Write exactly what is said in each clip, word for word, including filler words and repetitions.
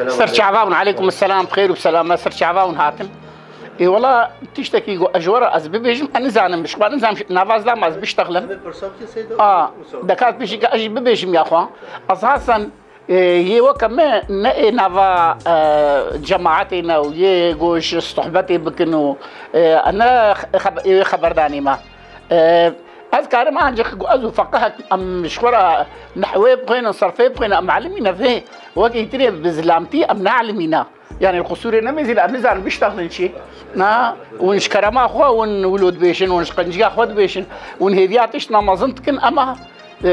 Ser çava hûn, aleykum selam, xêr û selame, ser çava hûn hatin. Ê wela tiştekî ku ez ji we re ez bibêjim, ez nizanim, ji xwe nizanim, nava ez dama ez biştexlim. A, dekat pişî ke ez jî bibêjim ya xwe. Ez hasen, e, yê weke me ne ê nava, e, cemaetê ne û yê ku ji sohbetê bikin û, e, ne xeb-, ê xeberdanê me. E, ez karim ancak ku ez û feqihek em ji xwe re nehwê bixwînin, serfê bixwînin, em elimî ne vê. Wekî tirê bi zilamtî em neelimîne. Yani qusûrê nemêzî em nizanin biştexlin çi. Na, hûn ji kerema xwe hûn wilo dibêjin, hûn ji qenciya xwe dibêjin, hûn hêviya tiştna mezin dikin, ema, e,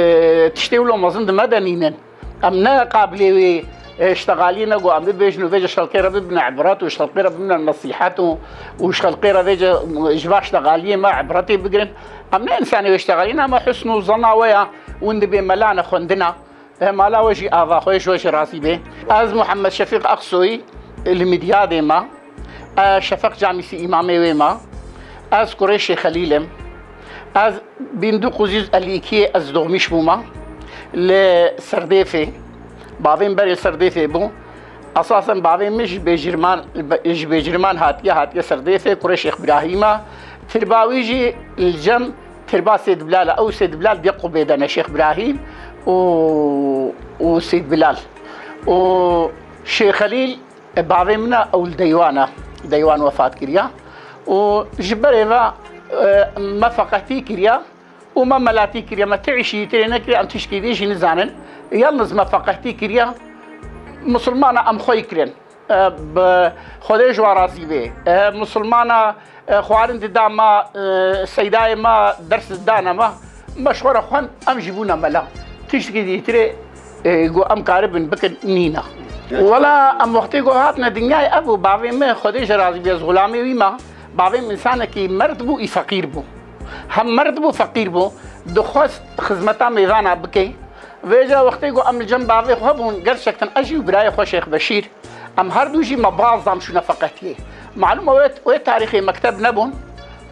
tiştê wilo mezin di me de nînin. Em ne qabilê wê, e, ştegaliyê ne ku em bibêjin û vêca ji xelkê re bibin ibret û ji xelkê re bibin nesîhet û, û ji xelkê re vêca ji va ştegaliyê me ibretê bigirin. Em ne însanê wê ştegaliyê ne, me husn û zana we ya, hûn dibê mela ne xwendina. E, mala we jî ava xwe, ji we jî razî bê. Ez Muhammed Şefîq Aksoyî, li Midyadê me. Ez Şefeq Camîsî îmamê wê me. Ez kurê Şêx Xelîl im. Ez bin du yüz elli iki ez doğmuş bûme. Li Serdêfê. Bavê min berê Serdêfê bû. Esasen bavê min ji Bêcirman, ji Bêcirman hatiye, hatiye Serdêfê, kurê Şêx Birahîm e. Tirba wî jî li cem tirba Sêd Bilal e. Ew Sêd Bilal diye qubê de ne, Şêx Birahîm û, û Sêd Bilal. Û Şêx Xelîl, e, bavê min e, ew li Deywan e. Deywan wefat kiriya. Û ji berê ve, e, me feqetî kiriya û me melatî kiriya. Me ti îşî tirê nekiriya, em tişkî dî jî nizanin. Yalniz me feqetî kiriya. Misilmana em xwe yî kirin. E, bi Xwedê ji wan razî bê. E, misilmana, e, xwarin dida me, e, seydayê me ders didane me. Me ji xwe re xwend, em jî bûne mela. Tiştekî dîtirê, e, ku em karibin bikin nîne. Wela em wextê ku hatine dinyayê ev bû, bavê min Xwedê ji razî bê, ez xulamê wî me. Bavê min însanekî merd bû, î feqîr bû. Hem merd bû, feqîr bû. Dixwest xizmeta mêvana bike. Vêca wextê ku em li cem bavê xwe bûn, gerçekten ez jî û birayê xwe Şêx Beşîr, em her du jî me baz dam çûne feqetiyê. Malûm e wê, wê tarîxê mekteb nebûn.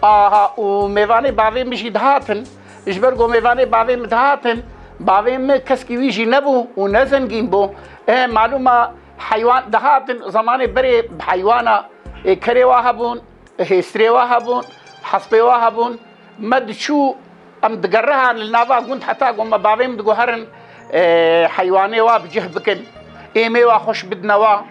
Aha, û mêvanê bavê min jî dihatin. Ji ber ku mêvanê bavê min dihatin, bavê min keskî wî jî nebû û ne zengîn bû. Ê, malûm e heywan dihatin, zemanê berê bi heywana, ê, kerê wa hebûn, hêstirê wa hebûn, hespê wa hebûn. Me diçû, em digerihan li nava gund heta ku me bavê min digoherin, e, heywanê wa bi cih bikin, êmê wa xweş bidine wa.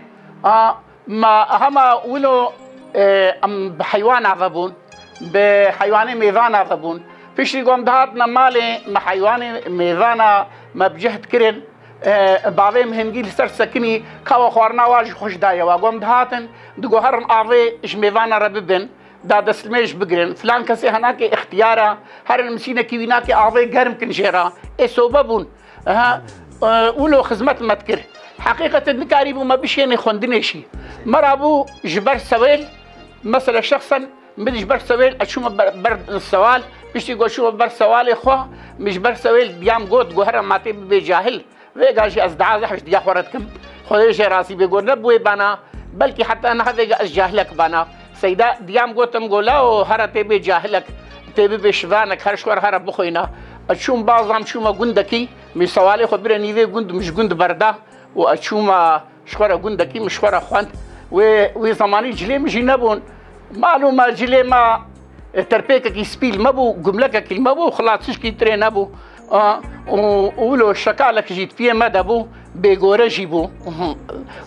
A, me hema wilo, e, em bi heywana ve bûn, bi heywanê mêvana ve bûn. Piştî ku em dihatine malê, me heywanê mêvana me bi cih dikirin. E, bavê min hingî li ser sekinî, kawa xwarina wa jî xweş daye wa. Ku em dihatin, digoherin avê ji mêvana re bibin, dadestlimê ji bigirin. Filan kesê henakê ixtiyar e, herin misînekî wî nake avê germ kin jê re. Ê sobe bûn. Aha, e, wilo xizmet me dikir. Heqîqeten nikarîbû me bişênê xwendinê jî. Me rabû ji ber sewêl, mesela şexsen, min ji ber sewêl, ez çûme ber, ber sewal, piştî ku çûme ber sewalê xwe, min ji ber sewêl diyam got, got, here ma tê bibê cahil. Vêga jî ez dua zehf ji diya xwe re dikim. Xwedê jê razî bê, got, ne bi wê bana, belkî heta niha vêga ez cahilek bana. Seyda diyam gotim, got, lawo, here tê bê cahilek, tê bibê şivanek, her ji xwe re here bixwîne. Ez çûm bazam, çûme gundekî, min sewalê xwe bire nîvê gund, min ji gund berda û ez çûme ji xwe re gundekî, min ji xwe re xwend. Wê, wê zemanî cilê min jî nebûn. Malûm e cilê me, e, terpêkekî spî li me bû, gumlekekî li me bû, xilas tişkî tirê nebû. A, û, û wilo şekalek jî di piyê me de bû, bêgore jî bû.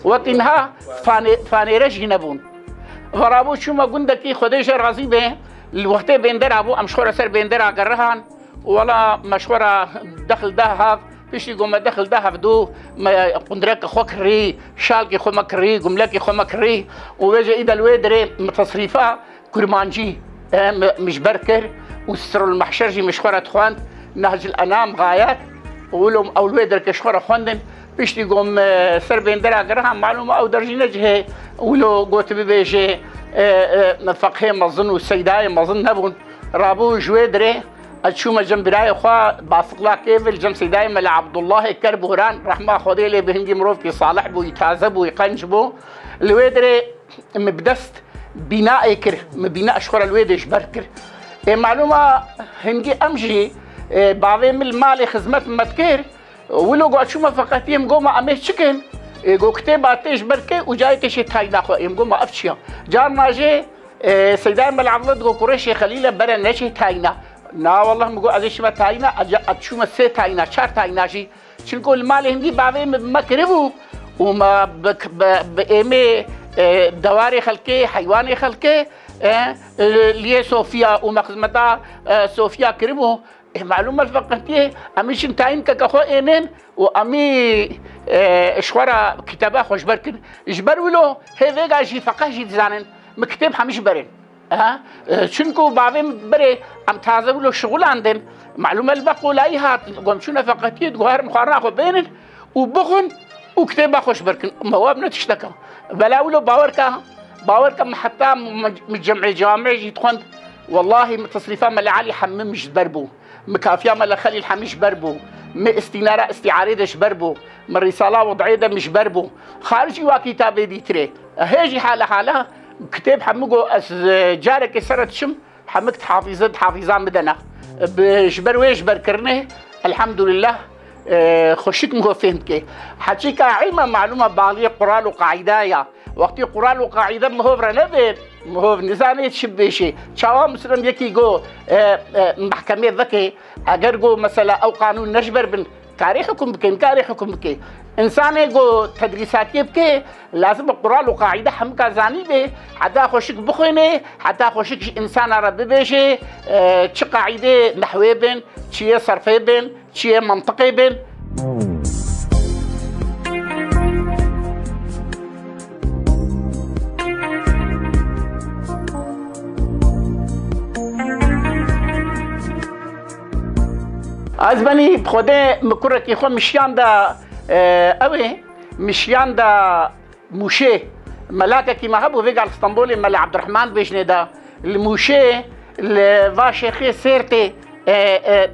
Wekî niha fanê-, fanêre jî nebûn. Verabû çûme gundekî, Xwedê jê razî bê, li wextê bêndera bû, em ji xwe re ser bêndera gerihan. Wela me ji xwe re dexil da hev, piştî ku me dexil da hev dû, me qundreke xwe kirî, şalkê xwe me kirî, gumlekê xwe me kirî û vêca îde li wê derê me tesrîfa kurmancî, e, me, me ji ber kir û Sirul Mehşer jî me ji xwe re dixwend, Nehcil Enam, Gayet û wilo ew li wê derê ji xwe re xwendin. Piştî ku me ser bêndera gerihan, malûm e ew der jî ne cihê wilo got bibêjê, e, e, feqhê mezin û seydayê mezin nebûn. Rabû ji wê derê ez çûme cem birayê xwe, Basiqla Kêvil, cem Seydayê Mela Abdullahê Kerboran, rehma Xwedê lê bi, hingî mirovkî salih bû, yî taze bû, yî qenc bû. Li wê derê min bi dest bînaê kir, min bîna ji xwe re li wê dê ji ber kir. Ê malûm e hingî em jî, e, bavê min li malê xizmet me dikir, Wilo ku ez çûme feqetiyê, min got, ma em ê çi kin? Ê go kitêba tê ji ber kê û cayê tê şê tayîna xwe. Ê min go ma ev çi ya? Carna jê, e, Seydayê Mela Evdilê digo kurê Şêx Xelîl e bere neçê tayîna. Na wallah min go ez ê çime tayîna, ez, ez çûme sê tayîna, çar tayîna jî. Çunku li malê hindî bavê min bi me kiribû û me bi, bi, bi êmê, e, dewarê xelkê, heywanê xelkê, e, e, liyê Sofiya û me xizmeta, e, Sofiya kiribû. Ê, malûm e li feqetiyê, em ê çin tayîn keke xwe ênên û em ê, e, ji xwe re kitaba xwe ji ber kin. Ji ber wilo hê vêga jî feqeh jî dizanin, min kitêb hemî ji ber in. Ha? E, çunku bavê min berê em taze wilo şixulandin. Malûm e li be qolayî hat, gom çûne feqetiyê, digo herin xwarina xwe bênin û bixwin û kitêba xwe ji ber kin. Me wab ne tişteka. Bela wilo bawer ke, bawer ke min heta min, min cemê camê jî dixwend. Wellahî min tesrîfa Mela Elî hemî min ji ber bû. Min kafiya Mela Xelîl hemî ji ber bû. Min îstînara îstîarê de ji ber bû. Min rîsala wed'ê de min ji ber bû. Xaricî wa kitabê dîtirê. Hê jî hala hala kitêb hemî go ez, e, carekê sere diçim, hemik dihafîze, dihafîza min de ne. Bi, ji ber wê ji ber kirinê, elhamdulillah, e, xweşik min go fêhm dike. Heçîka îlma malûma baliyê qural û qaîda ya. Wextî qural û qaîde mihov re nebê, mihov nizanê çi bibêjê. Çawa misilem yekî go, e, e, mehkemê veke, eger go mesela ew qanûn ne ji ber bin, karê hukm bike, nikarê hukm bike. Însanê go tedrîsatiyê bike, lazim e qural û qaîde hemika zanî bê, heta xweşik bixwêne, heta xweşik ji însana re bibêje, e, çi qaîdê nehwê bin, çi yê serfê bin, çi yê mentiqê bin. Ez benî bi Xwedê min kurekî xwe mişiyan da, e, ew ê, mişiyan da Mûşê. Melakekî me hebû, vêga li Stenbolê Mela Ebdurehman bêjinê da. Li Mûşê, li va Şêxê Sêrtê, e, e,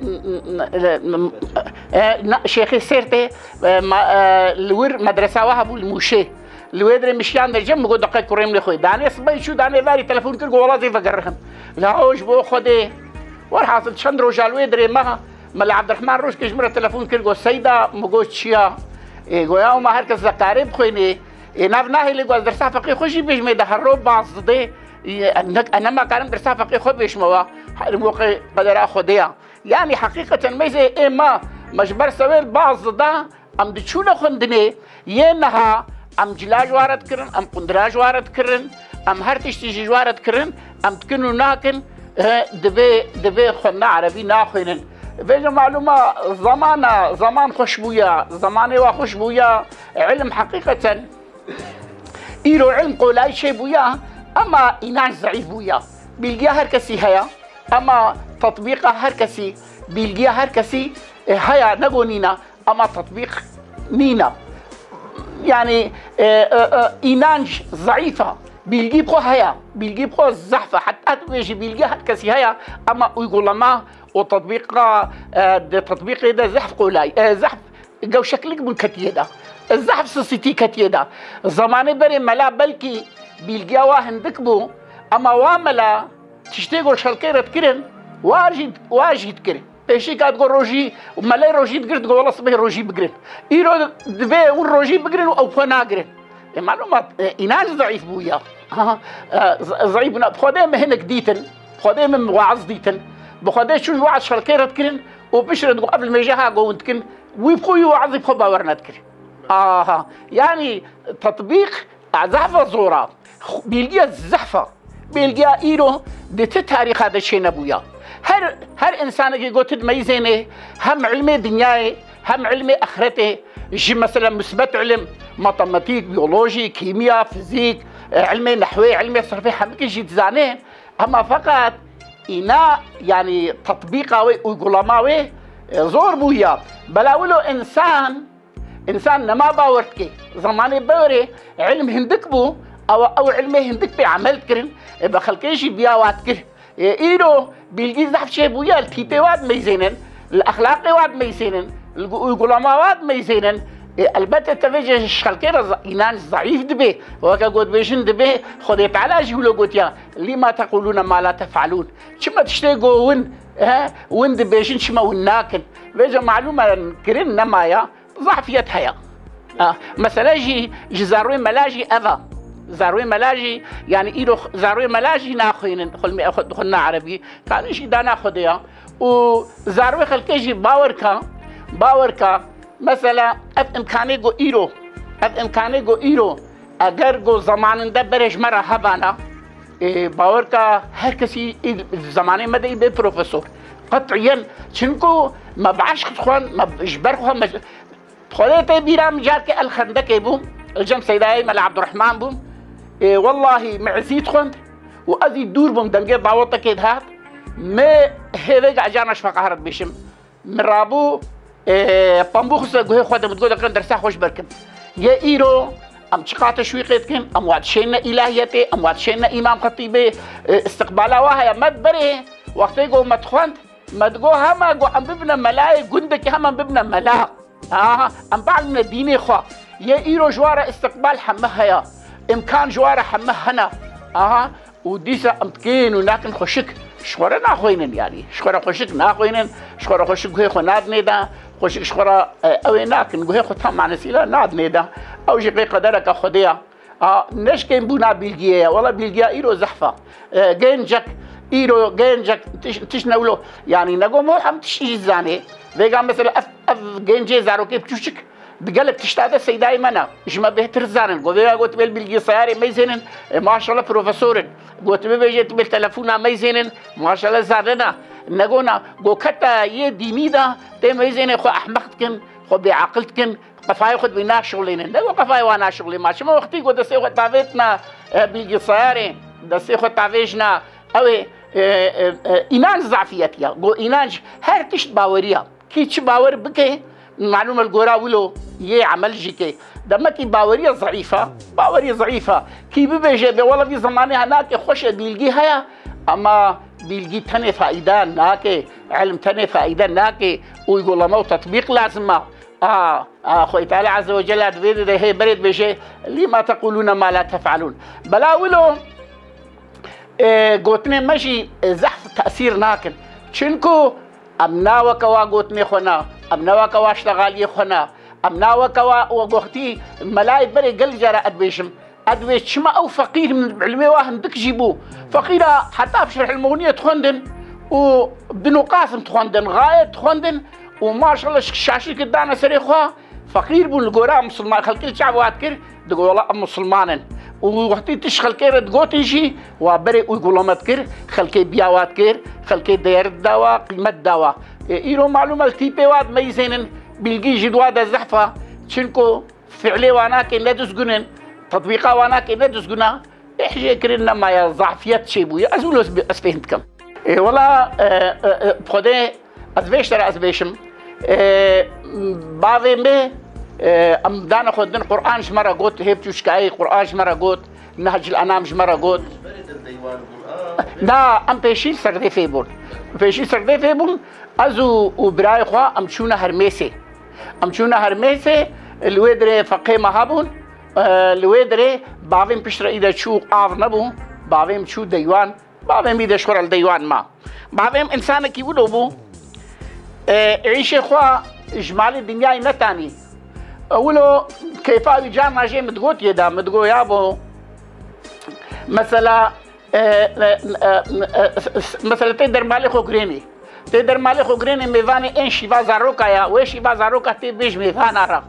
e, na, Şêxê Sêrtê, e, ma, e, li wir medresa we hebû li Mûşê. Li wê dirê mişiyan dercem, min got, "Deqe kurê min lê xwe." Danê sibey çû, danê varî telefon kir, got, "Wela zê vegerihim." La o ji bo Xwedê. Werhasil çend roja li wê dirê me, Mela Ebdurehman rojkê ji min re telefon kir, got, "Seyda," min got, "Çi ya?" Ê, goya, "Hema her kes zekarê bixwênê." Ê, nav nahêlê, got, "Ez dersa feqê xwe jî bêjmê de her ro bazdidê." Ê, ne, nema karim dersa feqê xwe bêjme wa. Her moqê qedera Xwedê ya. Yanî heqîqeten meyzê ê ma, me ji ber sewêl bazdida, em diçûne xwendinê, yê niha em cila ji wa re dikirin, em qundira ji wa re dikirin, em her tiştî jî ji wa re dikirin, em dikin û nakin, e, divê, divê xwendina erebî naxwînin. Vêca malûma zamana, zaman xweş bûya, zemanê wa xweş bûya, ilm heqîqeten, îro ilm qolayî çê bûya, ema înanc zeîf bûya. Bîlgiya her kesî heye, ema tetbîqa her kesî, bîlgiya her kesî, e, heye, ne go nîne. Ema tetbîq nîne. Yanî, e, e, e, înanc zeîf e. Bîlgî bi xwe heye. Bîlgî bi xwe zehf e. Heta tu bêjî bîlgî her kesî heye, ema uygulama û tetbîqa, e, di tetbîqê de zehf qolay, e, zehf gewşeklik bûn ketiyê de. Zehf sisîtî ketiyê de. Zemanê berê mela belkî bîlgiya wa hindik bû, ema wa mela tiştê ku ji xelkê re dikirin, wa jî, wa jî dikir. Pêşî ka digot rojî, melê rojî digirt, digot, "Wela sibê rojî bigirin." Îro divê hûn rojî bigirin û ew xwe nagirin. E, malûma, e, înanc zeîf bûya. Aha, e, ze-, zeîf bûna. Bi Xwedê min hinek dîtin, bi Xwedê min waaz dîtin. Bi Xwedê çûn waaz ji xelkê re dikirin û piştre digot, "Ev li mêje ha go hûn dikin." Wî bi xwe wî waazî bi xwe bawer nedikir. Aha, yanî tetbîq, e, zehf e zor e. Xu-, bîlgiya zehf e. Bêlgiya îro di ti tarîxa de çênebûya. Her, her însanekî got tu di meyzênê, hem ilmê dinyayê, hem ilmê exretê, ji mesela musbet ilim, matematîk, biyolojî, kîmya, fizîk, e, ilmê nehwê, ilmê serfê hemikî jî dizane. Ema feqet îna, yanî tetbîqa wê, uygulama wê, e, zor bûya. Bela wilo însan Însan nema bawer dike. Zemanê berê ilm hindik bû, ew, ew ilmê hindik pê emel dikirin, e, bi xelkê jî biya wa dikir. E, îro bîlgî zehf çêbûye, li tîpê wa dimeyzênin, li exlaqê wa dimeyzênin, li gu-, uygulama wa dimeyzênin. E, elbette tevê ji xelkê re ze-, înanc zeîf dibe. Weke gotbêjin dibe, Xwedê Teala jî wilo gotiya, "Lîma teqûlûne ma la tef'elûn." Çima tiştê go win, he, win dibêjin, çima win nakin? Vêca malûm e kirin nemaya. Zehfiyet heye. Ah, mesele jî ji zarwê mela jî ev e. Zarwê mela jî, yanî îro zarwê mela jî naxwînin xulmê xwe, xulna erebî. Kanî jî dana Xwedê ya. Û zarwê xelkê jî bawer ka, bawer ka, mesela ev imkanê ku îro, ev imkanê ku îro, eger ku zamaninde berê ji me re hebana, ê, bawer ka her kesî ê, zamanê me de ê bê profesor. Qet'iyen, çinku me bi eşq dixwend, me ji ber xwe me, Xwedê tê bîra min carkê El Xendekê bûm, li cem Seydayê Mela Ebdurehman bûm. Ê, wellahî me ezî dixwend û ez î dûr bûm, dengê dawetekê dihat. Me hêvêga ecana ji feqehar dibêjim. Min rabû, ê, pembû xiste guhê xwe de, min digot, "Deqen dersa xwe ji ber kim." Yê îro, em çiqa teşwîqê dikin, em wa dişêne îlahiyetê, em wa dişêne îmam xetîbê, ê, istiqbala wa heye. Me berê, wextê ku me dixwend, me digot, hema ku em bibine melayê gundekê, hema em bibine mela. Aha, em bielmine dînê xwe. Yê îro ji wa re îstiqbal heme heye. Îmkan ji wa re heme hene. Aha, û dîsa em dikên û nakin xweşik. Ji xwe re naxwînin yanî. Ji xwe re xweşik naxwînin. Ji xwe re xweşik guhê xwe nadinê de. Xweşik ji xwe re, e, ew ê nakin. Guhê xwe tam manesî re nadinê de. Ew jî qey qedereke Xwedê ye. A, neşkên bûna bîlgiyê ye. Wela bîlgiya îro zehf e. E, gencek, îro gencek tiş-, tişt ne wilo. Yanî nego mo hem tiştî jî zanê. Vêga mesela ev, ev gencê zarokê piçûçik di gelek tişta de seydayê me ne. Ji me bêhtir zanin. Go vêga got bêl bîlgîsayarê meyzênin. E, maşallah profesor in. Got bibêje tu bêl telefona meyzênin. Maşallah zanina. Nego na. Go keta yê dînî de tê meyzênê xwe ehmeq dikin, xwe bêaqil dikin. Qefayê xwe dibî naşixulênin. Ne ku qefayê wan naşixulê ma. Çima wextî ku destê xwe tavêtina, e, bîlgisayarê, destê xwe tavêjina, ew ê, e, e, e, înanc zafiyet ya. Ku înanc her tişt baweriya. Kî çi bawer bike, malûm e li gora wilo yê emel jî ke. Demekî baweriya zeîf e, baweriya zeîf e. Kî bibêje, bê wela vî zemanê he nake, xweş e, bîlgî heye, ama bîlgî tenê faîda nake, ilm tenê faîde nake, uygulama û tetbîq lazim e. A, a, Xwedê Teala Azze ve Celle di vê de hê berê dibêje, "Lima tequlûne ma la tef'alûn." Bela wilo, e, gotinên me jî, e, zehf tesîr nakin. Çinku em na weke wa gotinê xwe na, em na weke wa ştegaliyê xwe na, em na weke wa, we goxtî melayê berê gelek cara ez dibêjim. Ez dibê çima ew feqîr min bi ilmê wa hindik jî bû. Feqîra heta Şerhil Muxniyê dixwendin û Binu Qasim dixwendin, Gayet dixwendin û maşallah şaşî kir dane serê xwe. Feqîr bûn li gora misilman, xelkê li çav wa dikir, digo wela em misilman in. Û wextî tişt xelkê re digotin jî wa berê uygulama dikir, xelkê biya wa dikir, xelkê değer dida wa, qîmet da wa. E, îro malûm e li tîpê wa dimeyzênin, bîlgî jî di wa de zehf e. Çinku Fiilê wan akê ne dizgûn in, tetbîqa wan akê ne dizgûn a, ê hijê kirin nemaye, zafiyet çêbûye. Ez wilo ez, ez fêhm dikim. Ê, wela, e, e, e, Xwedê, ez vê ji te re ez bêşim. E, bavê me, e, em dane xwe din, Quran ji me re got, hê biçûçkayê Quran ji me re got, Nehcil Enam ji me re got. Na, em pêşî serdê fê bûn. Pêşî serdê fê bûn, ez û, û birayê xwe em çûne Hermêsê. Em çûne Hermêsê, li wê dirê feqê me hebûn, e, li wê dirê bavê min piştre î de çû, av nebû, bavê min çû deywan, bavê min î de ji xwe re li deywan ma. Bavê min însanekî wilo bû, e, îşê xwe ji malê dinyayê netanî. E, wilo keyfa wî carna jê min digot yê de, min digot yabo, mesela, E, e, e, e, s-, s-, mesela tê dermalê xwe girênê. Tê dermalê xwe girênê mêvanê ên şîva zaroka ya, wê şîva zaroka tê bêj mêvana re.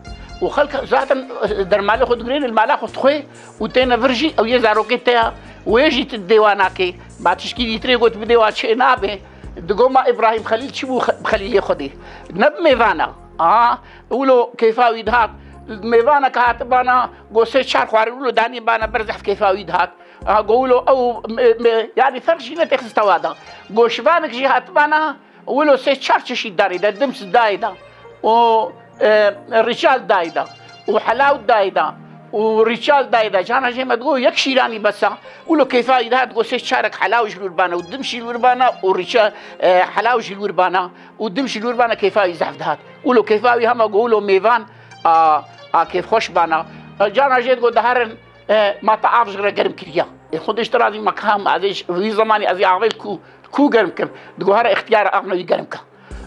Û xelk zaten, e, dermalê xwe digirênê li mala xwe dixwê û têne vir jî ew yê zarokê te ya. Wê jî tu dê wa nakê. Ma tişkî dîtirê got bidê wa çê nabe. Digo ma Îbrahîm Xelîl çi bû xe-, Xelîlê Xwedê? Ne bi mêvana. Aha, wilo keyfa wî dihat. Mêvaneke hatibana, go sê çar xwarin wilo danî bana ber zehf keyfa wî dihat. Aha, go wilo ew, me, me, yanî ferq jî netêxiste wa da. Go şivanek jî hatibana, wilo sê çar çeşît darê de, dims dayê da. Û, e, rîçal dayê da. Û helaw dayê da. Û rîçal dayê da. Cana jê me digo yek şîranî besa. Wilo keyfa wî dihat, go sê çarek helaw jî li wir bana û dims jî li wir bana û rîça-, e, helaw jî li wir bana û dims jî li wir bana, keyfa wî zehf dihat. Wilo keyfa wî hema go wilo mêvan a, a kêfxweş bana. E, cana jê digo diherin, E, ma te av ji re germ kiriya. E, Xwedê ji te razî, ma kam, ez ê ji vî zemanî ez ê avê li ku, li ku germ kim? Digo here îxtiyar avna wî germ ke.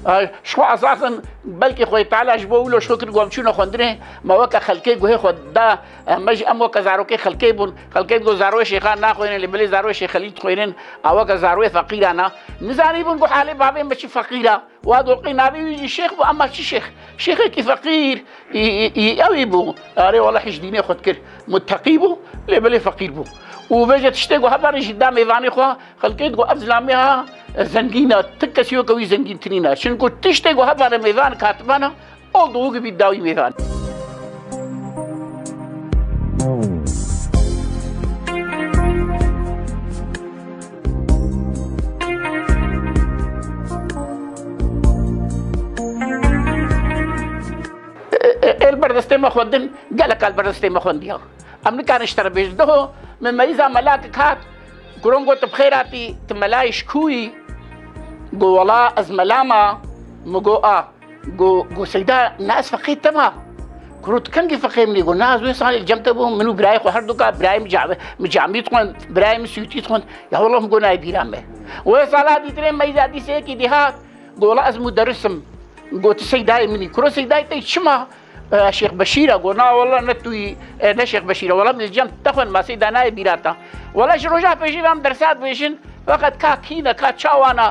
Ay, ji xwe esasen belkî Xwedê Teala ji bo wilo ji xwe kir ku em çûne xwendinê, me weke xelkê guhê xwe da, em, me jî em weke zarokê xelkê bûn. Xelkê digot zaroyê şêxan naxwînin, lê belê zaroyê Şêx Xelîl dixwînin, a weke zaroyê feqîran a. Nizanîbûn ku halê bavê me çi feqîr a. Wa doqî navê wî jî şêx bû, ema çi şêx? Şêxekî feqîr, î, î, î, ew î bû. Arê wele hîç dînê xwe dikir. Muteqî bû, lê belê feqîr bû. Û bêje tiştê ku hebarê jî da mêvanê xwe, xelkê digot ev zilamê ha zengîn e, ti kesî weke wî zengîntirîn e. Çinku tiştê ku hebarê mêvan katibana, oldu wî bî dawî mêvan. Ê, ê, ê li ber destê me xwendin, gelek a li ber destê me xwendiya. Em nikarin ji te re bêjin. Doho min meyîza melakek hat, kuron got, tu bi xêr hatî, tu melayê ji kû yî? Got, wela ez mela me. Min got, a. Got, got, Seyda, na ez feqê te ma. Kuro, tu kengî feqê min î? Got, na ez wê salê li cem te bûm, min û birayê xwe herduka, birayê min ca-, min camî dixwend, birayê min sûtî dixwend. Ya wela min got, nayê bîra me. Wê sala dîtirê meyza dîseyekî dî hat, got, wela ez muderis im. Got, tu Seydayê min î. Kuro, Seydayê te çima? E, Şêx Beşîr e. Got, na wela ne tu yî, e, ne Şêx Beşîr e. Wela min li cem te xwend, ma Seyda nayê bîra te. Wela ji roja pêşî ve em dersa dibêjin. Feqet ka kî ne, ka çawa ne,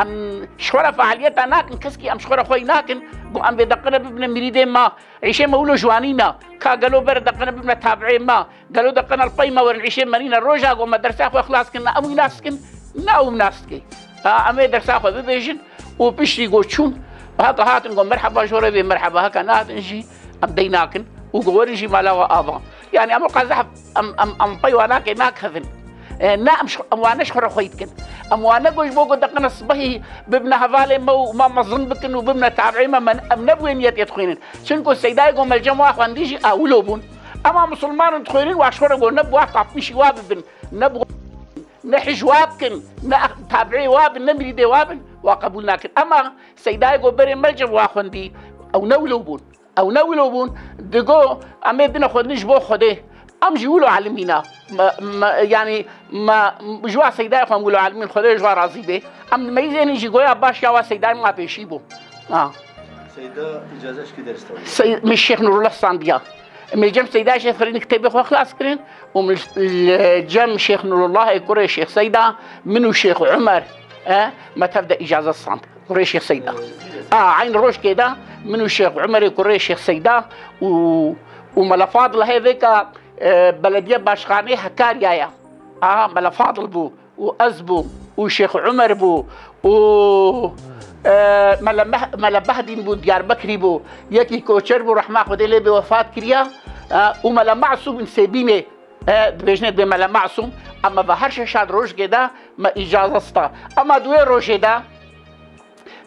em ji xwe re fealiyeta nakin, keskî em ji xwe re xwey nakin, ku em vê deqine bibine mirîdê me, îşê me wilo ji wanî ne, ka gelo ber deqine bibine tabiê me, gelo deqine li pey me werin, îşê me nîne. Roja ku me dersa xwe xilas kin, ne em wî nas dikin, ne ew nas dike. Ha, em ê dersa xwe bibêjin û piştî ku çûn, heke hatin ku merheba ji we re bê merheba, heke nehatin jî em dey nakin û ku werin jî mala we ava. Yani em weka zehf, em, em, em pey wana ke nakevin. E, ne em, em wane ji xwe re xwey dikin. Em wane ku ji bo ku deqine sibehî bibine hevalê me û me mezin bikin û bibine tabiê me, me, em ne bi wê niyetê dixwînin. Çinku Seydayê ku me li cem wa xwendî jî a wilo bûn. Ema misilmanin dixwînin wa ji xwe re ku ne bi wa tapmîşî wa bibin, ne bi, ne hij wa bikin, ne tabiê wa bin, ne mirîdê wa bin, wa qebûl nakin. Ema Seydayê ku berê me li cem wa xwendî, ew ne wilo bûn. Ew ne wilo bûn, digo, em ê bine xwendin ji bo Xwedê. Em jî wilo elimî ne. Me, me, yanî, me, ji wa Seydayê xwe em wilo elimîn, Xwedê ji wa razî bê. Em meyzênî jî goya baş ya wa Seydayê ma pêşî bû. Ha. Seyda îcaze ji kî dersta? Sey-, min Şêx Nurullah standiya. Min cem Seyda Şêx Ferîdî kitêbê xwe xilas kirin û min li cem Şêx Nurullahê kurê Şêx Seyda, min û Şêx Umer, e, me tev de îcaze stand. Kurê Şêx Seyda. A, eyn rojkê de min û Şêx Umerê kurê Şêx Seyda û, û Mele Fadil hê vêka, e, belediye başkanê Hekaryaya. A, Mele Fadil bû û ez bûm û Şêx Umer bû û, e, Mele Meh-, Mele Behdîn bû, Diyarbekirî bû. Yekî koçer bû, rehma Xwedê lê bê, wefat kiriya. E, û Mele Masûm in Sêbînê. E, dibêjinê dibê Mele Masûm, em me ve her şeşan rojkê de me îcaze sta. Ema di wê rojê de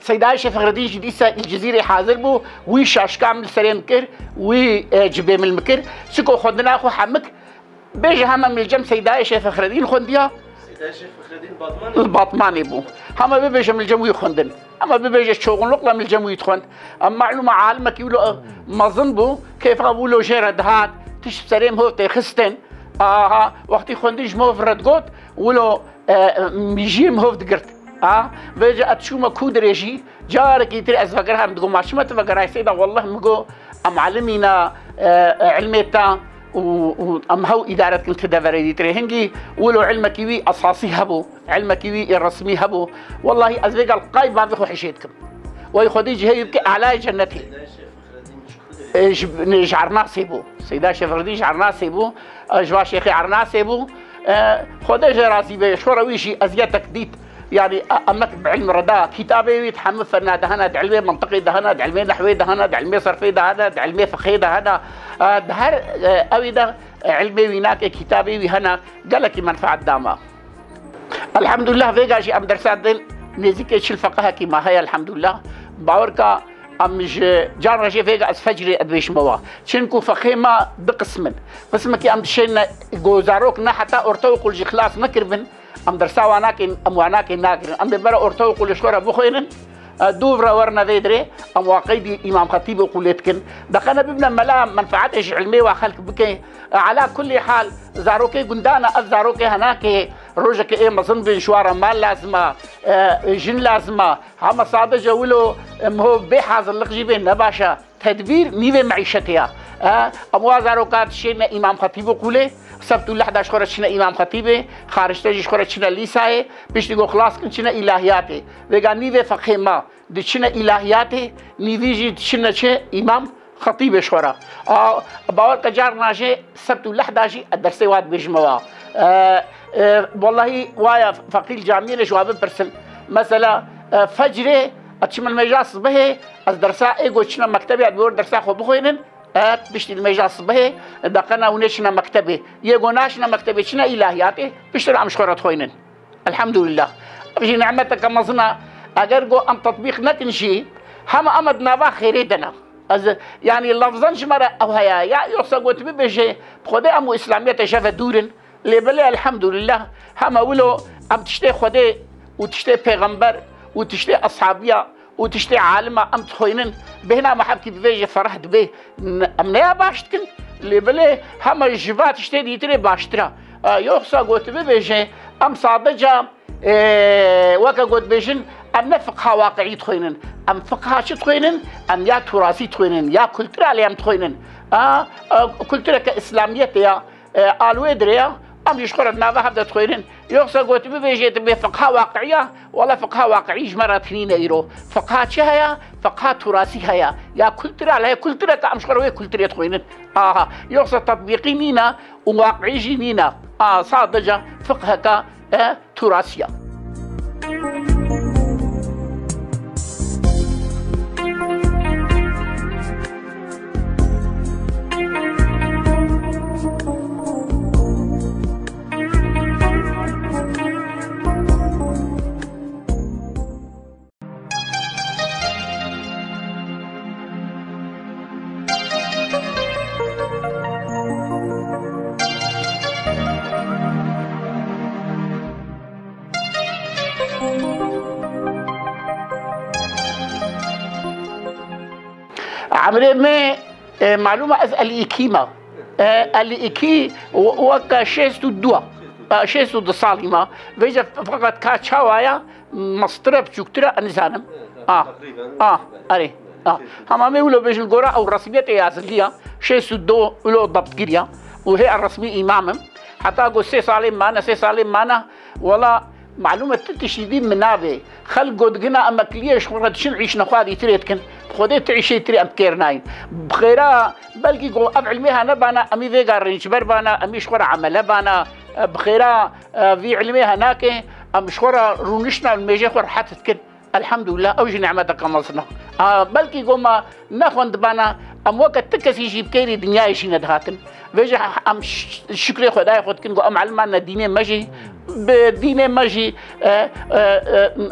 Seydayê Şêx Fexredîn jî dîsa îl Cizîrê hazir bû, wî şaşka min li serê min kir, wî, e, cibê min li kir. Çiko xwendina xwe hemik, bêje hema min li cem Seydayê Şêx Fexredîn xwendiya. Seydayê Şêx Fexredîn Batmanê? Li Batmanê bû. Hema bibêje min li cem wî xwendin. Hema bibêje çoxunlukla min li cem wî dixwend. Em malûm e alimekî wilo mezin bû, kêfa wilo jê re dihat, tişt bi serê min hov têxistin. Aha, wextî xwendin ji min hov re digot, wilo, e, mijiyê min hov digirt. A, vêca ez çûme kû dirêjî, carekî tr ez vegerham, digo, ma çima tu vegerayî Seyda? Wellah, min go, em alimî ne, e, e, ilmê te û, û em hew îdare dikin tu deverê dîtirê. Hingî wilo ilmekî wî esasî hebû, ilmekî wî ê resmî hebû. Wellahî ez vêga li qay bavê xwe hişê dikim. Wey Xwedê cihê wî bike elayê cennetê. E, ji, ne, ji Ernasê bû. Seyda Şeferdî ji Ernasê bû. E, ji va Şêxê Ernasê bû. E, Xwedê jê razî be, ji xwe re wî jî eziyetek dît. Yani, e, emek bi ilm re da. Kitabê wî di hemû fena de hene, di ilmê mintiqê de hene, di ilmê nehwê de hene, di ilmê serfê de hene, di ilmê fiqhê de hene. E, di her, e, ewî de, e, ilmê wî nake, kitabê wî hene, gelekî menfaet da me. Elhamdulillah, vêga jî em dersa din nêzîkê çil feqehekî ma heye, elhamdulillah. Bawer ka em ji can re jê vêga ez fecrê dibêjime wa. Çinku feqehê ma du qism in. Qismekî em dişêne ku zarok ne heta ortaokul jî xilas nekiribin, em dersa wan nakin, em wan nakin nagirin. Em dê bera ortaokul ji xwe re bixwênin, e, dûv re werine vê dirê, em wa qeydî Îmam Xetîb okulê dikin. Deqene bibine mela, menfaetê ji ilmê wa xelk bike. E, ala kullî hal, zarokê gundana, ev zarokê henakê, Rojekê ê mezin bin ji wan re mal lazim e, e, jin lazim e. Hema sadece wilo, em, ho bê hazirlik jî bê ne baş e. Tedbîr nîvê meîşetê ye. E, em wa zaroka dişêne Îmam Xetîb û qûlê, sebt û lehda ji xwe re çine Îmam Xetîbê, xaricde jî ji xwe re çine lîsayê, piştî ku xilas kin çine îlahiyatê. Vêga nîvê feqhê me diçine îlahiyatê, nîvî jî diçine çi Îmam Xetîbê ji xwe re. A, bawer ke carna jê sebt û lehda jî ez dersê wa dibêjime wa. E, e, wellahî waya feqî li camiyê ne ji wa bipirsin. Mesela, e, fecrê, ez çime li mêja sibehê, ez dersa ê ku çine mektebê, ez dibêjim dersa xwe bixwînin, e, piştî li mêja sibehê, deqena hûn ê çine mektebê. Yê ku naçine mektebê, çine îlahiyatê, piştre em ji xwe re dixwînin. Elhamdulillah. Ev jî nimeteke mezin e. Eger ku em tetbîq nekin jî, hema em di nava xêrê de ne. Ez, yanî lafzan ji me re ew heye. Ya yoksa got bibêje, bi Xwedê em û Îslamiyetê ji ve dûr in. Lê belê elhamdulillah, hema wilo em tiştê Xwedê û tiştê pêxember û tiştê eshabiya û tiştê alima em dixwînin, bêhna me hevkî bivêje fereh dibe. N-, em ne ya baş dikin, lê belê hema ji va tiştê dîtirê baştir e. E, yoksa got bibêje, em sadece, e, weke got bêjin, em ne fiqha waqi'î dixwînin. Em fiqha çi dixwînin? Em ya turasî dixwînin, ya kultura lê em dixwînin. A, e, kultureke Îslamiyetê ya. E, a li wê dirê ya, em jî ji xwe re di nava hev de dixwînin. Yoksa got bibêjê tu bê fiqha waqi'î ya, wele fiqha waqi'î ji me re tinîne îro. Fiqha çi heye? Fiqha turasî heye. Ya kultural heye, kultureke em ji xwe re wê kulturê dixwînin. Aha. Yoksa tetbîqî nîne û waqi'î jî nîne. A, sadece fiqheke, e, turasî ya. Emrê me, e, malûm e ez elî îkî me. E, elî îkî we-, weke şêst û du. E, şêst û du salî me. Vêce feqet ka çawa ya, mestir e, biçûktir e, ez nizanim. A, a, erê, a. Hema me wilo bêjin, gora ew resmiyetê ya zilî ya. Şêst û du wilo debtgir ya. Û hê ez resmî îmam im. Heta ku sê salê mane, sê salê mane, wela, malûm e, tu tiştî dî min nabê. Xelk got gina emekliyê ji xwe re diçin îşine xwe dîtirê dikin. Xwedê tu îşê tirê em bi kêr nayîn. Bi xêra, belkî ku ev ilmê he nebana, em î vêga rêncber bana, em î ji xwe re emele bana. Bi xêra, e, vî ilmê he nake, em ji xwe re rûniştine û mêjê xwe rehet dikin. Elhamdulillah, ew jî nimeteke mezin e. A, belkî ku me nexwendibana, em weke ti kesî jî bi kêrî dinyayê jî nedihatin. Vêce em ş-, şikrê Xwedayê xwe dikin ku em eliman ne dînê me jî, bi dînê me jî, e, e,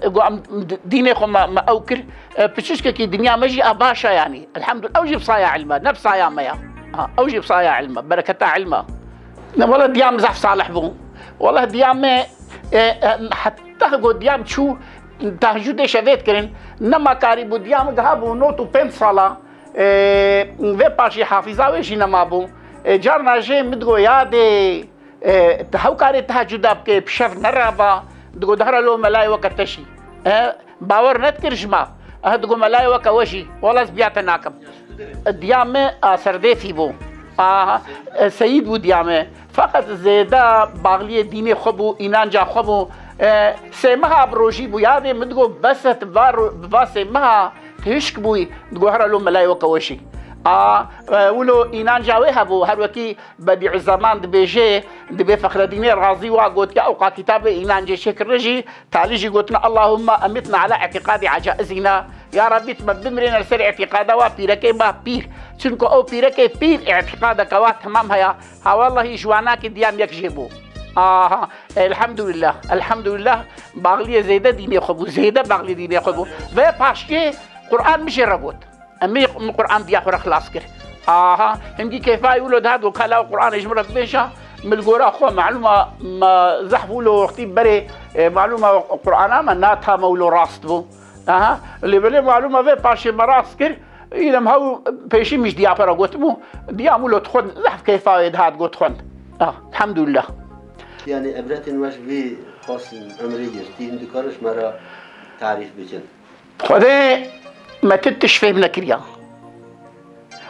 e, ku em d-, dînê xwe me, me ew kir, e, piçûçkekî dinya me jî a baş e yanî. Elhamdulillah, ew jî bi saya ilm e, ne bi saya me ya. Ha, ew jî bi saya ilm e, bereketa ilm e. Ne, wele diya min zehf salih bû. Wele diya min, e, e, heta ku diya min çû, Tehecûdê şevê dikirin, nema karî bû, diya min giha bû nod û pênc sala, e, vê paşî hafiza wê jî nema bû. E, carna jê min digo, yadê, e, tu hew karê tehecûda bikê, bi şev nerava, digo, dihera lo melayê weke te jî. E, bawer nedikir ji me. E, digo, melayê weke we jî. Wela ez biya te nakim. Diya me, a, serdêfî bû. A, e, seyîd bû diya me. Feqet zêde baxliyê dînê xwe bû, înanca xwe bû. E, sê meha bi rojî bû. Yadê min digot, bes e, tu va ro-, bi va sê meha tu hişk bûyî. Digot, hera lo melayê weke we jî. A, e, wilo înanca wê hebû. Her wekî Bedîuzeman dibêje, dibê Fexredînê Razî wa gotiye, ewqa kitabê înancê çêkirine jî, Talî jî gotine, Allahumma emitna ala îtîqadî ecaizîna. Ya Rabbî, tu me bimirîne li ser îtîqada wa pîrekê me pîr. Çunku ew pîrekê pîr îtîqadeke wa temam heye. Ha wellahî ji wanakê diyam yek jê bû. Aha, elhamdulillah, elhamdulillah. Baxliyê zêde dînê xwe bû, zêde baxliyê dînê xwe bû. Vê paşkê Quran min jê re got. Em ê min Quran diya xwe re xilas kir. Aha, hingî kêfa wilo dihat û kala Quranê ji min re bibêja, min li gora xwe malûma me zehf wilo wextî berê, e, malûma Qurana me natame wilo rast bû. Aha, lê belê malûma vê paşê me rast kir, îlem hew pêşî min ji diya xwe re gotibû, diya min wilo dixwend, zehf kêfa wê dihat got xwend. Ah, elhamdulillah. Yani ebretên we ji vî xasin emrê girtî, hûn dikarin ji me re tarîf bikin? Xwedê me tu tişt fêm nekiriya.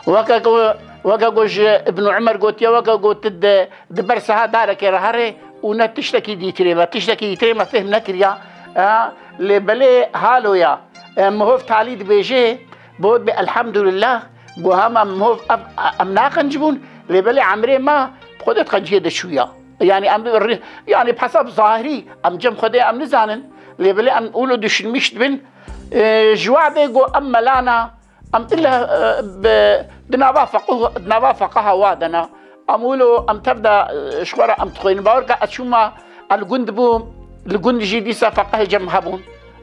Weke ku, weke ku ji Ibn Umer gotiye, weke ku tu di, di ber seha darekê re herê û ne tiştekî dîtirê me, tiştekî dîtirê me fêm nekiriya. E, lê belê halo ya. E, mihov talî dibêje, bi hot bê elhamdulillah, ku hema mihov ev, em naqenc bûn, lê belê emrê me bi Xwedê di qenciyê de çûya. Yani em bi rê-, yani bi hesab zahirî em cem Xwedê em nizanin. Lê belê em wilo düşünmüş dibin. E, ji wextê ku em melana, em illa, e, bi, di nava feqih, di nava feqaha wa de ne. Em wilo em tev de, e, ji xwe re em dixwînin. Bawer ke ez çûma, ez li gund bûm, li gund jî dîsa feqih cem hebûn.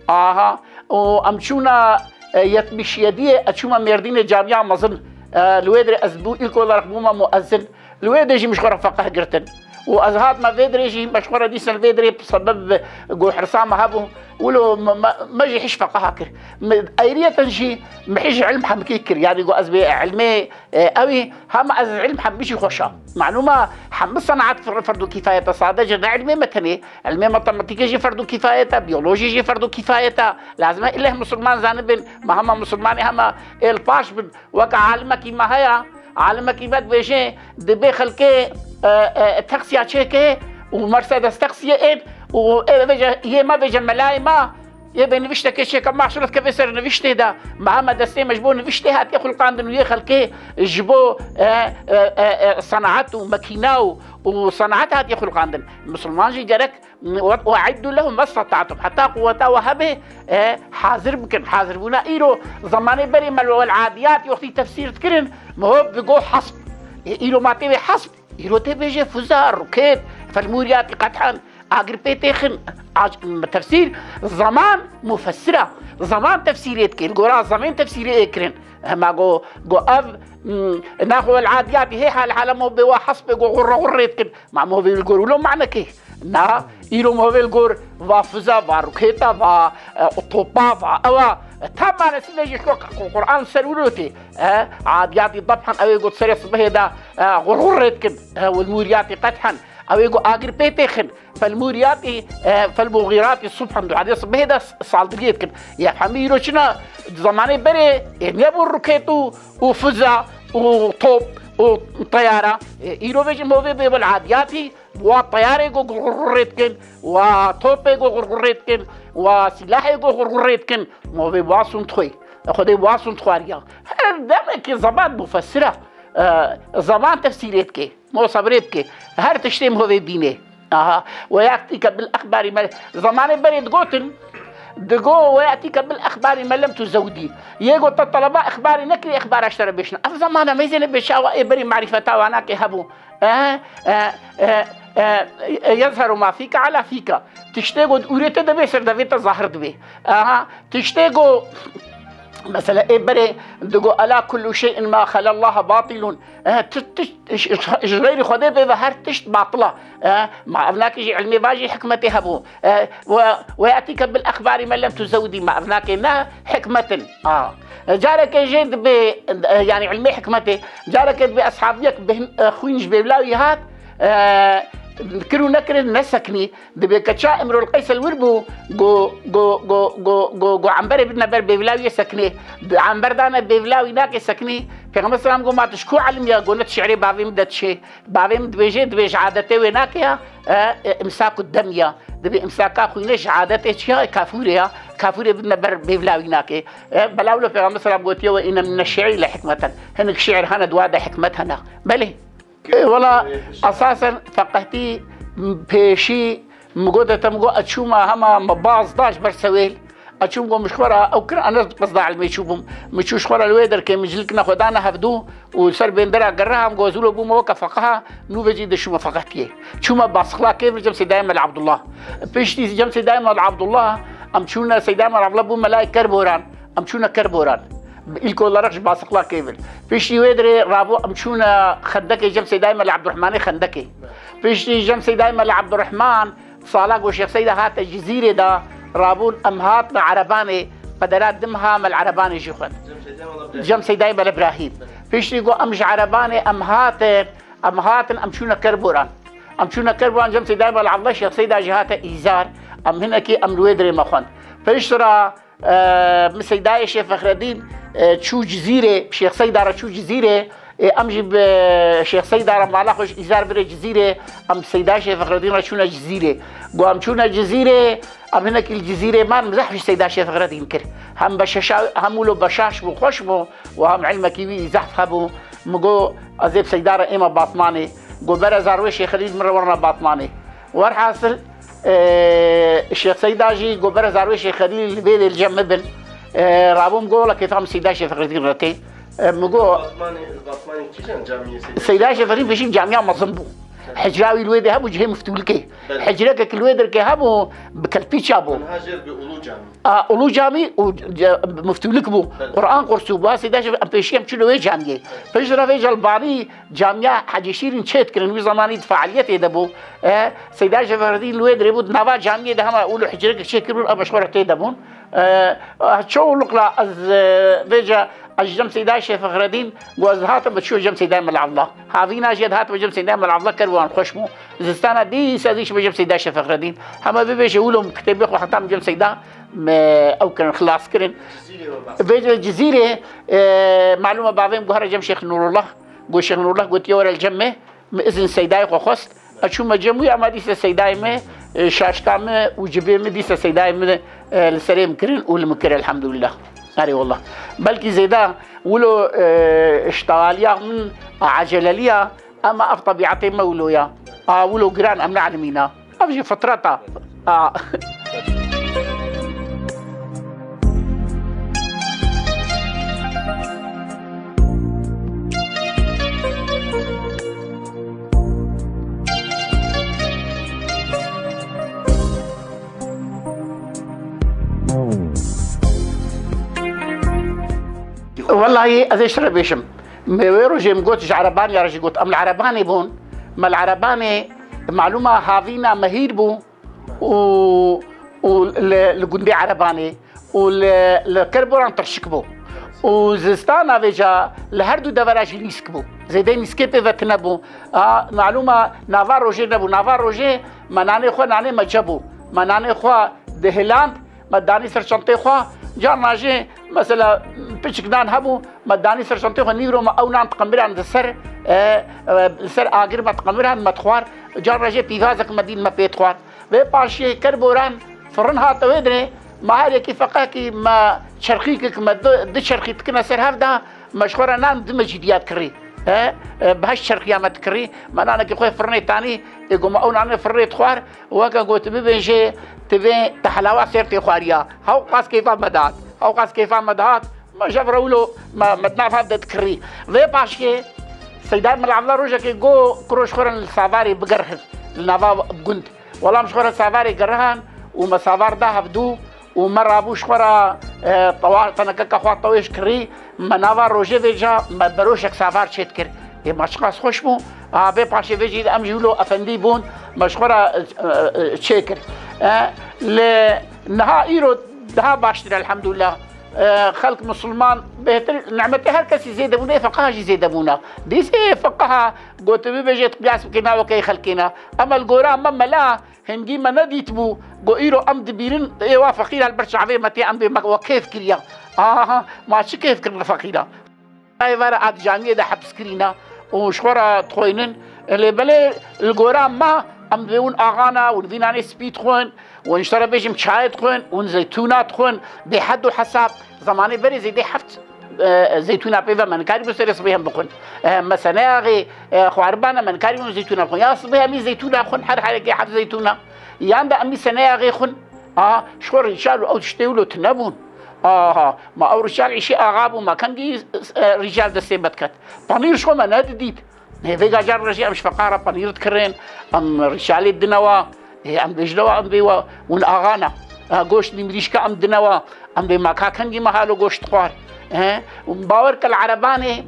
Aha. Û em çûna, e, yetmiş yediyê, ez çûma Mêrdînê camiya mezin. E, li wê dirê ez bû, ilk olarak bûma muezzin. Li wê dê jî min ji xwe re feqih girtin. Û ez hatime vê dirê jî, me ji xwe re dîsa li vê dirê sebeb bi ku hirsa me hebû. Wilo me, me, me jî hiş feqiha kir. Me, ayriyeten jî me hiş ilm hemkî kir. Yani ku ez bê ilmê, e, ewî, hema ez ilm hemî jî xweşa. Malûma hemî senaet fer-, ferdu kifayet e. Sadece ne ilmê me tenê. Ilmê matematîkê jî ferdu kifayet e, biyolojî jî ferdu kifayet e. Lazim e ileh musulman zanibin. Me hema musulmanê hema êl paş bin. Weke alimekî me heye, alimekî me dibêje, dibê xelkê, e, e, teqsiya çêke û Mercedes teqsiyê ên û ê vêce, yê me vêce melayê me, yê bê niviştekê çêke, ma şiret keve ser niviştê de. Me heme destê me ji bo niviştê hatiye xulqandin û yê xelkê ji bo, e, e, e, e, senaet û mekîna û, û senaet hatiye xulqandin. Misilman jî gerek وأعدوا لهم ما استطعتم. Heta quweta we hebe, e, hazir bikin. Hazir bûna îro, zemanê berê me li wel adiyat yoxtî tefsîr dikirin, mihov digo hasb. E, îro ma tê wê hasb, îro tê bêje fuza, roket, felmûriyatî qethen, agir pê têxin. Ac-, tefsîr, zaman mufessira. Zaman tefsîrê dike. Li gora zemên tefsîrê ê kirin. Hema go, go ev, mm, naxwe wel adiyatî hê hal hale mo bê wa hasbê go gurre gurrê dikin. Ma movê li gor wilo manekê. Na, îro movê li gor va fiza, va roketa, va, e, topa, va ewa. E, tam manesî ne jî şo Qur'an ser wilo tê. E, adiyatî debhen ewê got serê sibehê de, e, gurgurê dikin. E, wel mûriyatî qethen. Ewê got agir pê têxin. Fel mûriyatî, e, fel mûgîratî subhen. Adiyê sibehê de saldiriye dikin. Yefhemî îro çina zamanê berê, e, nebû roket û, û fiza û top û teyara. E, îro vêjin movê bê wel adiyatî. Wa teyarê ku gurgurê dikin, wa topê ku gurgurê dikin, wa silahê ku gurgurê dikin, movê wasûn dixwê. Xwedê wasûn dixwariya. Her demekî zeman mufessira, e, zeman tefsîrê dike, mo sebrê bike. Her tiştê movê bîne. Aha. Ve yatîke bil exbarî me. Zemanê berê digotin, digo ve yatîke bil exbarî me lem tuzewdî. Yê got te teleba exbarî nekirî, exbara ji te re bêşine. Ev zemana meyzêne bê çawa ê berî marîfeta wana ke hebû. E, e, e, e, e, yezheru ma fîke ala fîke. Tiştê ku di ûrê te de bê, ser devê te zahir dibe. Aha, tiştê ku, mesela, ê berê digo, "Ela kullu şey'in ma xelallaha batilun." E, ti-, ti-, ji, ji xeyrî Xwedê bê ve her tişt batil e. E, ma ev nakê jî ilmê va jî hikmetê hebû. E, ve, ve yatîke bil exbarî me lem tuzewdî, ma ev nakê ne hikmet in. A. Carekê jê dibê, e, yani ilmê hikmetê, carekê dibê eshabiyek bêhn-, e, xwîn ji bêvlawî hat, e, kir û nekirin neseknî. Dibê keça Imrul Qeys el wir bû, go, go, go, go, go, go emberê bidine ber bêvlawiyê seknê. Di ember dane bêvlawî nakê seknî. Pêxember selam go, "Ma tu ji ku elim ya?" Go, "Ne tu şi'rê bavê min de dişê." Bavê min dibêje, dibê ji adetê wê nake ya, e, e, imsaku dem ya. Dibê imsaka xwînê ji adetê çi ya? Kafûrê ya. Kafûrê bidine ber bêvlawî nake. E, bela wilo Pêxember selam gotiye, "Ve inne mine şi'rî le hikmeten." Hinek şi'r hene, di wa de hikmet hene. Belê. E, wela, esasen feqehtî pêşî min gote te, min got, ez çûma hema me baz da ji ber sewêl. Ez çûm, got, min ji xwe re ew kir, ez ne qizda ilmê çûbûm. Min çû ji xwe re li wê derkê min cilik nexwe dane hevdû û li ser bêndera gerre ham, got, ez wilo bûme weke feqiha, nû vecî dişûme feqehtiyê. Çûme Basiqla Kêvir cem Seydayê Mel Abdullah. Piştî cem Seydayê Mel Abdullah, em çûne Seydayê Mel Abdullah bû melayê Kerboran. Em çûne Kerboran. Îlk olarak ji Basiqla Kêvir. Piştî wê dirê rabû em çûne Xendekê cem Seydayê Mel Abdurrahmanê Xendekê. Piştî cem Seydayê Mel Abdurrahman, sala ku Şêx Seyda hate Cizîrê de, rabûn em hatine Erebanê, qedera Dimha Mel Erebanê jî xwend. Cem Seydayê Mel Ibrahîm. Piştî ku em ji Erebanê em hatin, em hatin, em çûne Kerboran. Em çûne Kerboran cem Seydayê Mela Evdalê, Şêx Seyda jî hate Îzar. Em hinekî em li wê dirê me xwend. Piştre, e, min Seydayê Şêx Fexredîn, e, çû Cizîrê, Şêx Seyda re çû Cizîrê. E, em jî bi Şêx Seyda re mala xwe ji Îzar birê Cizîrê. Em Seydayê Şêx Fexredîn re çûne Cizîrê. Go em çûne Cizîrê, em hinekî li Cizîrê man, min zehf ji Seyda Şêx Fexredîn kir. Hem beşeşa-, hem wilo beşaş bû, xweş bû û hem ilmekî wî zehf hebû. Min got, ez ê bi Seyda re ême Batmanê. Go bere zarwê Şêx Xelîl min re werine Batmanê. Werhasil, e, Şêx Seyda jî go bere zarwê Şêx Xelîl li vê dê li cem min bin. E, rabûm go wela kêfa min Seyda Şêx Fexredîn re tê. E, min go Batmanê, Batmanê kîjan camiyê Seyda? Seyda Şêx Fexredîn pêşî camiya mezin bû. Hicra wî li wê dê hebû cihê miftûlikê. Belê. Hicrekek li wê derkê hebû, bi kelpîça bû. Min ha jêr bi Ulu Camî. A, Ulu Camî û ce-, miftûlik bû. Belê. Quran qursû bû. Ha Seyda Şêx em pêşî em çûne wê camiyê. Piştre vêca li Banî camiya Hecî Şîrîn çê dikirin. Wî zemanî di fealiyetê de bû. E, Seyda Şêx Fexredîn li wê dirê bû. Di nava camiyê de hema û li hicrekek çê kiribûn, em ji xwe re tê de bûn. E, çoğunlukla ez, e, vêca ez ji cem Seyda Şêx Fexredîn, go ez dihatim, ez çû cem Seyda Mela Evdalê. Havîna jî dihatim cem Seyda Mela Evdalê, Kerboran xweş bû. Zistana dîsa ez çû cem Seyda Şêx Fexredîn. Hema bibêje wilo kitêbê xwe hetam cem Seyda me ew kirin, xilas kirin. Vê Cizîrê, e, malûm e bavê min guhara cem Şêx Nûrullah. Got Şêx Nûrullah gotiye were li cem me. Min izin Seydayê xwe xwest. Ez çûme cem wî, ema dîsa Seydayê me, e, şaşka me û cibê me dîsa Seydayê me, e, li serê min kirin û li min kir, elhamdulillah. Erê wallah. Belkî zêde wilo, e, ştewaliya min eceleliya, ema ev tebîetê me wilo ya. A wilo giran em neelimîna. Ev jî fitret e. A. Wellahî ez ê ji te re bêjim. Me wê rojê min got, ji Erebanê re jî got. Em li Erebanê bûn. Me li Erebanê, malûma havîna mehîr bû û, û li, li gundê Erebanê û li, li Kerboran tirşik bû. Û zistana vêca li her du devera jî nîsk bû. Zêdê nîskê pê ve tune bû. A, malûma nava rojê nebû. Nava rojê me nanê xwe, nanê me ce bû. Me nanê xwe dihiland, me danî ser çentê xwe. Carna jî mesela piçik nan hebû, me danî ser çentê xwe, nîvro me ew nan diqemiran li ser, e, e, li ser agir me diqemiran, me dixwar. Carna jî pîvazek me dîn me pê dixwar. Vê paşiyê Kerboran firin hate wê dirê, me her yekî feqekî me çerxîkek me du, du çerxî dikine ser hev de, me ji xwe re nan di me cîdiya dikirî. E, e, bi heşt çerxiya me dikirî, me nanekî xwe firinê tanî, ê ku me ew nanê firinê dixwar, weke ku tu bibêjê, tu vê te helawa sêr tê xwariya. Hewqas kêfa me dihat, hewqas kêfa me dihat, me ji hev re wilo me, me di nav hev de dikirî. Vê paşiyê Seyda Mela Evdalê rojekê got, kuro ji xwe re li Savarê biger hev, li nava gund. Wela em ji xwe re Savarê gerihan û me Savar da hevdû û me rabû ji xwe re, e, tewa-, tenekeka xwe tewêj kirî, me nava rojê vêca me beroşek Savar çêdikir. Ê me çiqas xweş bû. A, vê paşê vê jî em jî wilo efendî bûn, me ji xwe re, e, e, çêkir. E, lê niha îro daha baştir elhamdulillah. E, xelk misilman bêhtir, nimetê her kesî zêde bûne, ê feqeha jî zêde bûne. Dîsê ê feqeha got, tu bibêjê, tu qiyas bikî navekê xelkê ne. Ema li gora me mela hingî me nedîtibû, got, îro em dibînin, ê wa feqîra li ber çavê me tê, em bê me we kêf kiriya. Aha, ma çi kêf kirin feqîra? Ê vere a di camiyê de heps kirîne û ji xwe re dixwînin. Lê belê li gora me em dibê hûn axana, hûn vî nanê spî dixwin, hûn ji te re bêjim çayê dixwin, hûn zeytûna dixwin, bêhed û hesab. Zemanê berê zêdê heft, e, zeytûna pê ve me nikarîbûn serê sibê hem bixwin. E, me seneyagê, e, xwaribane me nikarîbûn zeytûna bixwin. Ya sibê em î zeytûna xwin, her herekê heft zeytûna. Yan de em î seneyagê xwin. A, ji xwe rîçal û ew tiştê wilo tune bûn. Aha, ma ew rîçal îşê axa bû, ma kengî, e, rîçal destê me diket. Panîr ji xwe me nedidît. Nê vêga car re jî em ji feqara panîr dikirin, em rîçalê dinewa, ê, em bêjnewa, em bê wa, hûn axa ne. E, goşt nîmrîşka em dinewa, em bê ma ka kengî me halo goşt dixwar. E, bawer ke li Erebanê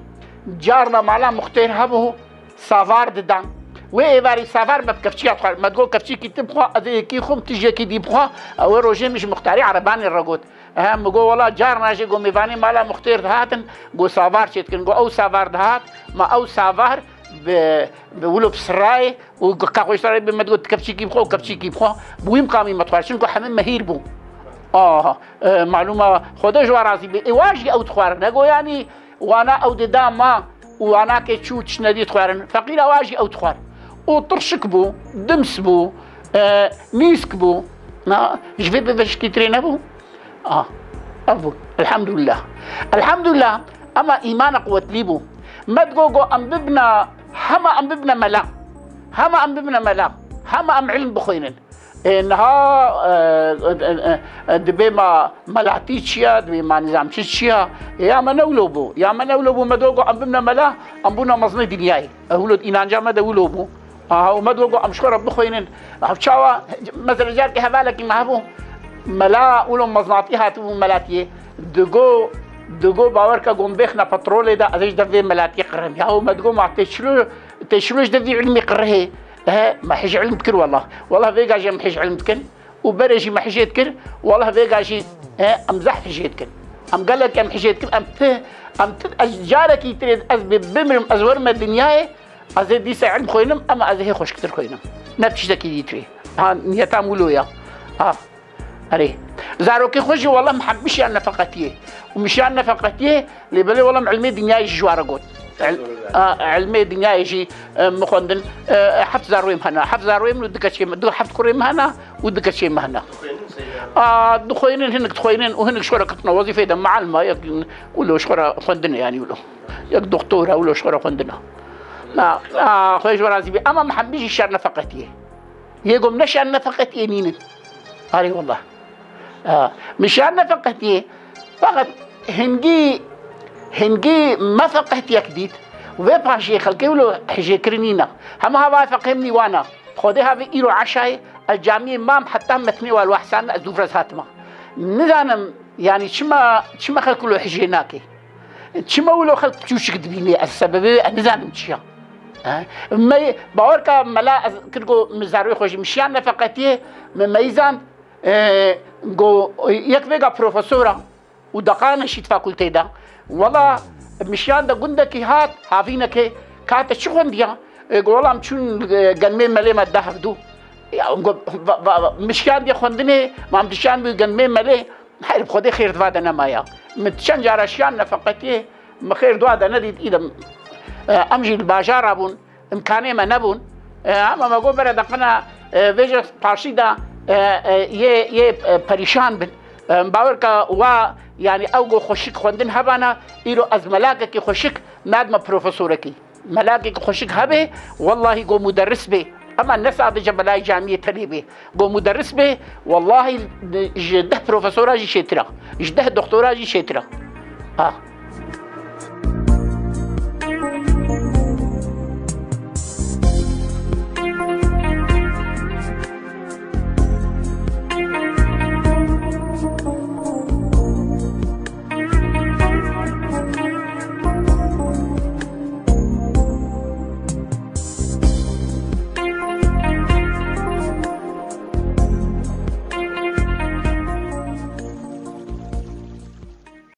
carna mala muxtêr hebû, savar didan. Wê êvarî savar me bi kevçiya dixwar. Me digot kevçîkî tu bixwe, ez ê yekî xwim, tu ji yekî dî bixwe. Ew ê rojê min ji muxtarê Erebanê re got. Ehe, min got, wela carna jî got mêvanê mala muxtêr dihatin, got savar çêdikin. Got ew savar dihat, ma ew savar bi, bi wilo bi sirayê û ka xwe ji sirayê bi me digot kepçîkî bixwe û kepçîkî bixwe. Bi wî miqamî me dixwar. Çimku hemî mehîr bû. Aha. E, malûma Xwedê ji wan razî be. Ê wa jî ew dixwarin. Ego yanî wana ew dida ma û wana ke çû tiştine dî dixwarin. Feqîra wa jî ew dixwar. Û tirşik bû, dims bû, e, nîsk bû. Na, ji vê bivişkî tirê nebû. Ah, ev bû. Elhamdulillah. Elhamdulillah. Ema îmana quwetlî bû. Me digo go em bibna, hema em bibne mela. Hema em bibne mela. Hema em ilm bixwînin. Ê, niha, e, e, e, e, dibê ma melatî çi ya, dibê ma nizamçî çi ya? Ê, ya me ne wilo bû. Ya me ne wilo bû, me digo go em bibne mela, em bûna mezinê dinyayê. E, wilo înanca me de wilo bû. Aha, û me digo em ji xwe re bixwînin. Ev çawa, mesela carkê hevalekî me hebû, mela wilo mezinatî hatibû melatiyê. Digo, digo bawer ke gon bêxne petrolê de, ez ê ji dev vê melatiyê qirem. Ya û me digo ma tê çilo, tê çilo ji dev vî ilmî qirihê. He, me hij ilm dikir wela. Wela vêga jî em hij ilm dikin. Û berê jî me hijê dikir, wela vêga jî, e, em zehf hijê dikin. Em gelek em hijê dikin, em ti, em ti, ez carekî tirê ez bê bimirim, ez werime dinyayê, ez ê dîsa ilm xwînim, ema ez ê hê xweşiktir xwînim. Ne tiştekî dî tirê. Ha, niyeta wilo ya. Ha. Erê. Zarokê xwe jî wela em hem mişiyan nefeqetiyê. Û mişiyan nefeqetiyê, lê belê wela em ilmê dinyayê jî ji wa re got. Il-, a, ilmê dinyayê jî, e, min xwendin, e, heft zarokê min hene. Heft zarokê min û du keçê min, du heft kurê min hene û du keçê min hene. A, dixwînin, hinek dixwînin û hinek ji xwe re ketine wezîfeyê de mealima, yek wilo ji xwe re xwendine, yanî wilo. Yek doktor e, wilo ji xwe re xwendine. Na, a, xwe ji we razî be. Ema min hemî jî şer nefeqetiyê. Yê gom ne şer nefeqetiyê nînin. Arê wela. A, min şer nefeqetiyê. Feqet hingî, hingî me feqetiyek dît. Vê paşê xelkê wilo hijêkirinî ne. Hema hava feqê min wana. Xwedê havê îro eşayê, ez camiyê mam heta metnê wal wehsan ez dûv rez hatima. Nizanim, yanî çima, çima xelk wilo hijê nake? Çima wilo xelk çûçik dibîne? Ez sebebê ez nizanim çi ya. He? Me, bawer ka mela ez kir go min zarokê xwe jî min şiyan nefeqetiyê, min meyzand, e, go yek vêga profesora û deqane şît fakultê de. Wela min şiyan de gundekî hat, havînekê, ka te çi xwendiya? E, go wela min çûn, e, genmê melê me de hevdû. Ya, go, va, va, va, min şiyan diye xwendinê, ma min dişiyan bi genmê melê, Her bi Xwedê xêr di va de nema ya. Min çend cara şiyan nefeqetiyê, min xêr di va de nedît, îdem, e, em jî li bajara bûn, imkanê me nebûn. E, ama me got bere deqina, e, vêje parşî de, e, e, yê, yê, e, perîşan bin. E, bawer ke wa, yanî ew got xweşik xwendin hebana, îro ez melakekî xweşik nadime profesorekî. Melakek xweşik hebe, wellahî go muderris bê. Ema ne sadece belay camiyê tenê bê. Go muderris bê, wellahî ji deh profesora jî şêtir e. Ji deh doktora jî şêtir e. Ha.